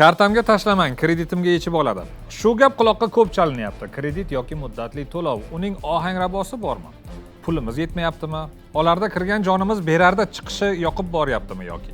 Kartamga tashlamang, kreditimga yechib oladi. Shu gap quloqqa ko'p chalinyapti. Kredit yoki muddatli to'lov, uning ohanrabosi bormi? Pulimiz yetmayaptimi? Olarda kirgan jonimiz, berarda chiqishi yoqib boryaptimi yoki?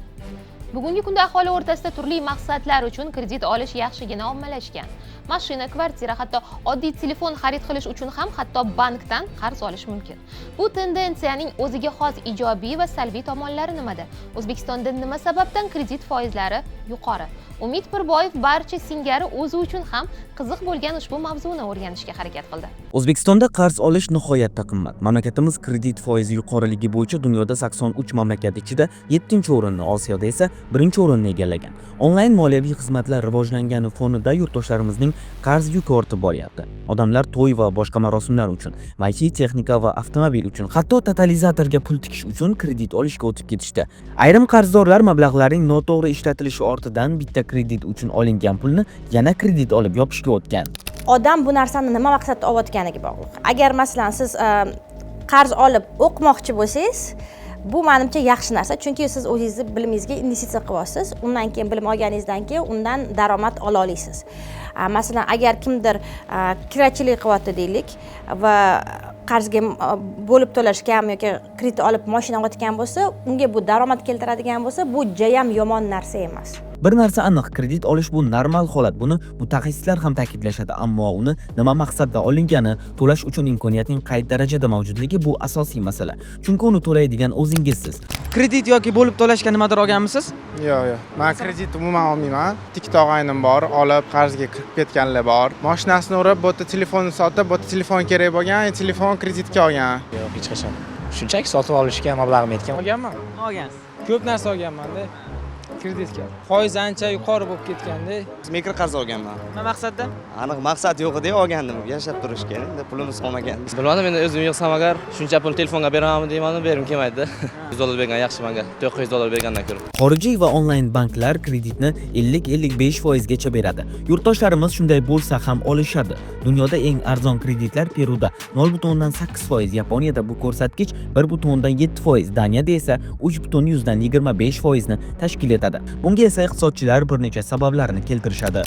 Bugungi kunda aholi o'rtasida turli maqsadlar uchun kredit olish yaxshigina ommalashgan. Mashina, kvartira, hatto oddiy telefon xarid qilish uchun ham hatto bankdan qarz olish mumkin. Bu tendensiyaning o'ziga xos ijobiy va salbiy tomonlari nimada? O'zbekistonda nima sababdan kredit foizlari yuqori? Umid Pirboyev barcha singari o'zi uchun ham qiziq bo'lgan ushbu mavzuni o'rganishga harakat qildi. O'zbekistonda qarz olish nihoyatda qimmat. Mamlakatimiz kredit foizi yuqoriligi bo'yicha dunyoda 83 mamlakat ichida 7-o'rinni, Osiyoda esa 1-o'rinni egallagan. Onlayn moliyaviy xizmatlar rivojlangani fonida yurtdoshlarimizning qarz yuki ortib boryapti. Odamlar to'y va boshqa marosimlar uchun, maishiy texnika va avtomobil uchun, hatto totalizatorga pul tikish uchun kredit olishga o'tib ketishdi. Ayrim qarzdorlar mablag'larning noto'g'ri ishlatilishi ortidan bitta kredit uchun olingan pulni yana kredit olib yopishga o'tgan. Odam bu narsani nima maqsadda olayotganiga bog'liq. Agar, masalan, siz qarz olib o'qimoqchi bo'lsangiz, bu manimcha yaxshi narsa, chunki siz o'zingizni bilimingizga investitsiya qilyapsiz. Undan keyin, bilim olganingizdan keyin undan daromad ola olasiz. Masalan, agar kimdir kirachilik qilyapti deylik va qarzga bo'lib to'lashgan yoki kredit olib moshina olayotgan bo'lsa, unga bu daromad keltiradigan bo'lsa, bu jayam yomon narsa emas. Bir narsa aniq, kredit olish bu normal holat. Buni mutaxassislar ham ta'kidlashadi, ammo uni nima maqsadda olingani, to'lash uchun imkoniyatning qay darajada mavjudligi bu asosiy masala. Chunki uni to'laydigan o'zingizsiz. Kredit yoki bo'lib to'lashga nimadir olganmisiz? Yo'q. Man kredit umuman olmayman. Ikkita og'aynim bor, olib qarzga kirib ketganlar bor. Mashinasini urib, bu yerda telefonni sotib, bu yerda telefon kerak bo'lgan, telefon kreditga olgan. Yo'q, hech qachon. Shunchaki sotib olishga mablag'im yetgan. Olganman. Nima olgansiz? Ko'p narsa olganmanda kreditga. Foiz ancha yuqori bo'lib ketganda. Mikroqarz olganman. Nima maqsadda? Aniq maqsad yo'q edi, olgandim. Yashab turishga, endi pulimiz qolmagan. Bilmadim, endi o'zim yig'sam agar shuncha pul telefonga beramanmi deyman, bergim kelmaydida. 100 dollar bergan yaxshi menga, 900 dollar bergandan ko'ra. Xorijiy va onlayn banklar kreditni 50-55 foizgacha beradi. Yurtdoshlarimiz shunday bo'lsa ham olishadi. Dunyoda eng arzon kreditlar Peruda 0,8%, Yaponiyada bu ko'rsatkich 1,7%, Daniyada esa 3,25 foizni tashkil etadi. Bunga esa iqtisodchilar bir necha sabablarni keltirishadi.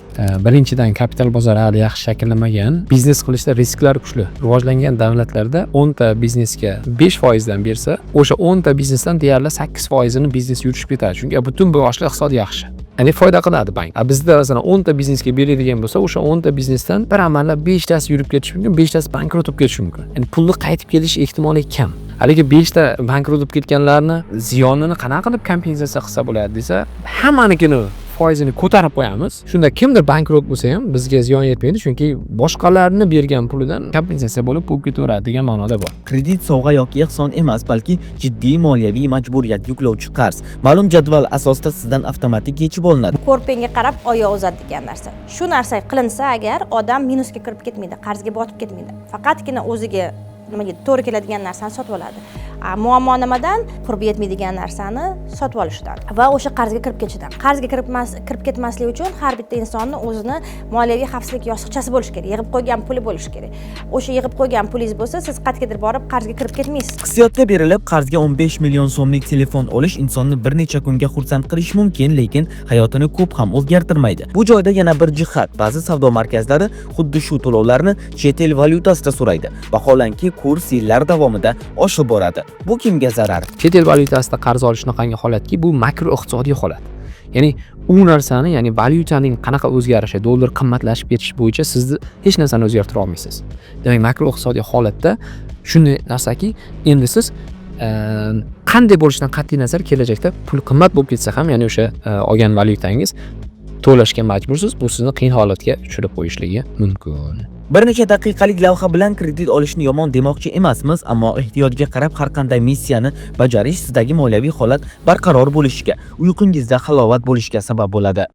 Birinchidan, kapital bozori hali yaxshi shakllanmagan. Biznes qilishda risklar kuchli. Rivojlangan davlatlarda 10 ta biznesga 5 foizdan bersa, o'sha 10 ta biznesdan deyarli 8 foizini biznes yurishib ketadi, chunki butun boshli iqtisod yaxshi, ya'ni foyda qiladi bank. A bizda, masalan, 10 ta biznesga beradigan bo'lsa, o'sha 10 ta biznesdan bir amallab beshtasi yurib ketishi mumkin, beshtasi bankrot bo'lib ketishi mumkin, ya'ni pulni qaytib kelish ehtimoli kam. Haligi beshta bankrot bo'lib ketganlarni ziyonini qanaqa qilib kompensatsiya qilsa bo'ladi desa, hammanikini foizini ko'tarib qo'yamiz. Shunda kimdir bankrot bo'lsa ham, bizga ziyon yetmaydi, chunki boshqalarni bergan pulidan kompensatsiya bo'lib bo'lib ketaveradi degan ma'noda bor. Kredit sovg'a yoki ehson emas, balki jiddiy moliyaviy majburiyat yuklovchi qarz. Ma'lum jadval asosida sizdan avtomatik yechib olinadi. Ko'rpangga qarab oyoq uzat degan narsa. Shu narsa qilinsa agar, odam minusga kirib ketmaydi, qarzga botib ketmaydi. Faqatgina o'ziga nimaga to'g'ri keladigan narsani sotib oladi. A muammo nimadan? Qurbi yetmaydigan narsani sotib olishidan va o'sha qarzga kirib ketishidan. Qarzga kirib ketmaslik uchun har bitta insonni o'zini moliyaviy xavfsizlik yostiqchasi bo'lishi kerak, yig'ib qo'ygan puli bo'lishi kerak. O'sha yig'ib qo'ygan pulingiz bo'lsa, siz qayergadir borib qarzga kirib ketmaysiz. Hissiyotga berilib qarzga 15 million so'mlik telefon olish insonni bir necha kunga xursand qilishi mumkin, lekin hayotini ko'p ham o'zgartirmaydi. Bu joyda yana bir jihat, ba'zi savdo markazlari xuddi shu to'lovlarni chet el valyutasida so'raydi. Vaholanki, kurs yillar davomida oshib boradi. Bu kimga zarar? Chet el valyutasida qarz olish shunaqangi holatki, bu makro iqtisodiy holat, ya'ni u narsani, ya'ni valyutaning qanaqa o'zgarishi, dollar qimmatlashib ketishi bo'yicha sizni hech narsani o'zgartira olmaysiz. Demak, makro iqtisodiy holatda shunday narsaki, endi siz qanday bo'lishidan qat'iy nazar, kelajakda pul qimmat bo'lib ketsa ham, ya'ni o'sha olgan valyutangiz to'lashga majbursiz. Bu sizni qiyin holatga tushirib qo'yishligi mumkin. Bir necha daqiqalik lavha bilan kredit olishni yomon demoqchi emasmiz, ammo ehtiyojga qarab har qanday missiyani bajarish sizdagi moliyaviy holat barqaror bo'lishiga, uyqungizda halovat bo'lishiga sabab bo'ladi.